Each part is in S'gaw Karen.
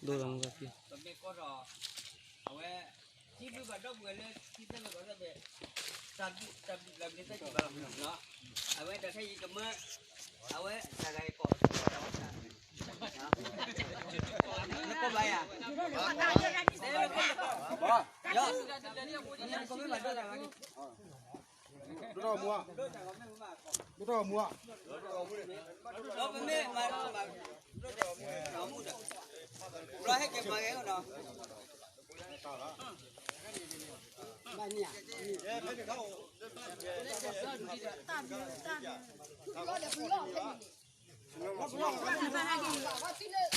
ဒိၣ်ဒီးမူကဖံ ပမ့ၢ်ကီၢ်ဒီး အဝဲ ထံဘုဘၣ်ဒီပုၢ်ဝဲၢ်လၢ ထံသၢဘၢၣ်ကီၢ်သၢဘၢၣ် တၢ်ဘျုးတၢ်ဘျုးတၢ်ဘျုးသၢကံဘၣ်လီၤနီၤ. အဝဲတၢ်ခဲအံၤကမၢ အဝဲတၢ်ဂၤအံၤကီၢ် နကီၢ်ဘၣ်ယၤ ယီ နကီၢ်မ့ၢ်ဘၣ်ဒီးတၢ်ဂၤန့ၣ် ဒိၣ်ထီၣ်မူဧါ, ဒိၣ်ထီၣ်မူဧါ, ဒီးပမ့ၢ်မၤ မၤ ဒိၣ်ထီၣ်မူဒီး ဘျီဟဲက့ၤမၤဂ့ၤနီၤ. အဘျီန့ၣ်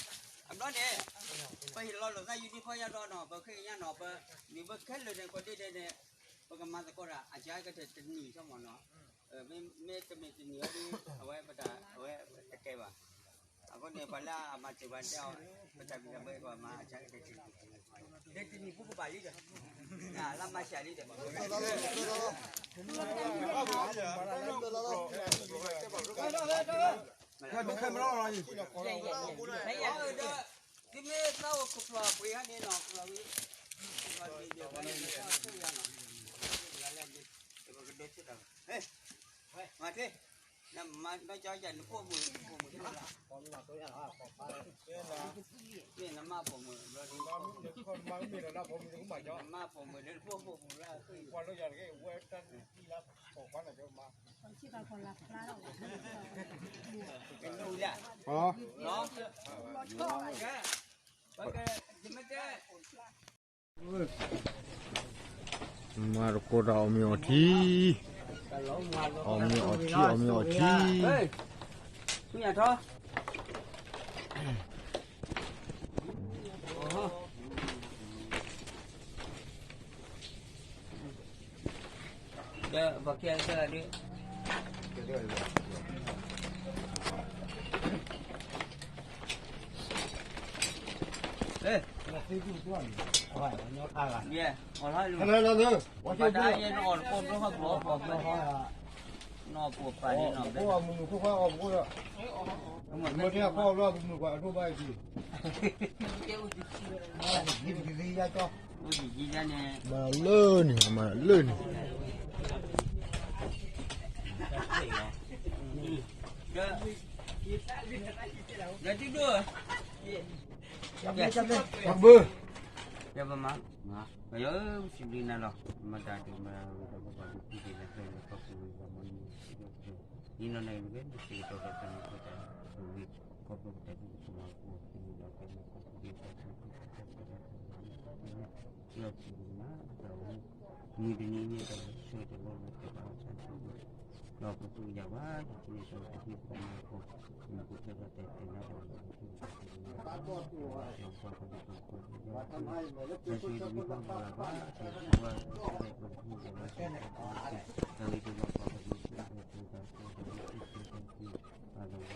ပဟ့ၣ်လီၤလိာ်သးယူၤဒံးဖီယါဒီးနီၤ ပဃ့ကညးနီၤ ပ မ့ၢ်ပခဲလၢာ်န့ၣ် ကိးဒ့ဒဲးန့ၣ် ပကမၤသကိးတၢ် အစှၤကတၢၢ်တနံၣ်ဆိမးနီၤ. မ့မ့ၢ်တမ့ၢ်တနံၣ်အံၤဒီး အဝဲပတၢ် အဝဲတကဲဘၣ်. အဃိန့ၣ် ပှၤလၢအမၤစၢၤပှၤတဲအီၤ ပတၢ်ဘံၣ်တၢ်ဘၢပှၤမၤအစှၤကတၢၢ်တနံၣ် လၢတနံၣ်ပူၤကဘၣ်လံဒီး လၢမၤစှၤလံဒီး သုမ့ၢ်သးအိၣ်ကဖျီၣ်ပှ့ၤဟဲန့ၣ်နီၤ ကဖျီၣ်ဝံၤ ကဖျီၣ်ဝံၤ ပကဒိးဆၢတၢ် မၤထွဲ နမၤနီၢ်ကၠီယၤ နဖိမုၣ် ဖိမုၣ် မ့ၢ်နမါဖိမုၣ် နမါဖိမုၣ်လၢနဖိဖိမုၣ်လၢ ကနူၤလၢ မၤသကိးတၢ်အီၣ်မ့ၤအီထံ, အီၣ်မ့ၤအီထံ အီၣ်မ့ၤအီထံ, ဒီးဘၣ်ကဲကဲဒၣ်ဒုး အီၣ်လီၤလူၤ ဘၣ်ဒါယဲနအီၣ်တကိးဘျီဟီၣ်ဘျီဟီၣ်ဘျီ နီၢ်ပှၤပာ်န့ၣ်နီၢ်ဘဲ မ့ၢ်တဲအီၣ်ဘျီမုၢ်ကွၢ်အဒိဘၣ်အံၤ မၤလၢန့ၣ် မၤလၢန့ၣ် ဒီး ဒီး ဘၣ်ဘၢ ယပမၤ ပယီၤဧၢ စံးဘျုးနၤလီၤ မတၤဒုးမၤဝဲဒီးပပှၤဒုးသံဒုးလၢကျဲလၢကီၢ်ပူၤဝံၤ ပှၤမၤနၢၤ ဒ်နီၢ်နီၢ်အံၤ ပကဲနစံးကတီၢ်ဒီးတၢ်မၤကတၢၢ်ဝံၤ ခီဖျိပတၢ်ဒုးကမၤပူၤ ပမ့ၢ်ဒီးကဲနကီၢ်ပူၤဒ်တၢ်ထူၣ်ဖျဲးတၢ်ဖျဲးတၢ်ဖျဲးတၢ်ဖျဲးတၢ်ဖျဲး ယွၤစံးဘျုးနၤ တၢ်အိၣ်မူ မုၢ်တနံၤမ့ၢ်တၢ်လၢဆၢတလီၢ်လၢတၢ်ဘၣ်ဆၣ်ထူၣ်ဝဲ ဒီးပသူယၤဘၣ် ယကန့ၢ်တၢ်အိၣ်သးဟ့ၣ်ခီမၤခီ မ့ၢ်ကစၢ်ယွၤတၢ်အဲၣ်နၤတၢ်လၢပသူၣ်ကတၢၢ်တနၤ ယွၤပှၤကလုာ်ပှၤကညီ ယွၤဆိၣ်ဂ့ၤတမံၤဃီဘၣ်လၢၤဘၣ် ပှၤကလုာ်ပှၤကညီ တၢ်ဂ့ၤတလီၤပှၤကလုာ်ပှၤကညီ တၢ်ဂ့ၤတလီၤပှၤကလုာ်ပှၤကညီ ဘၣ်လီၤဝဲ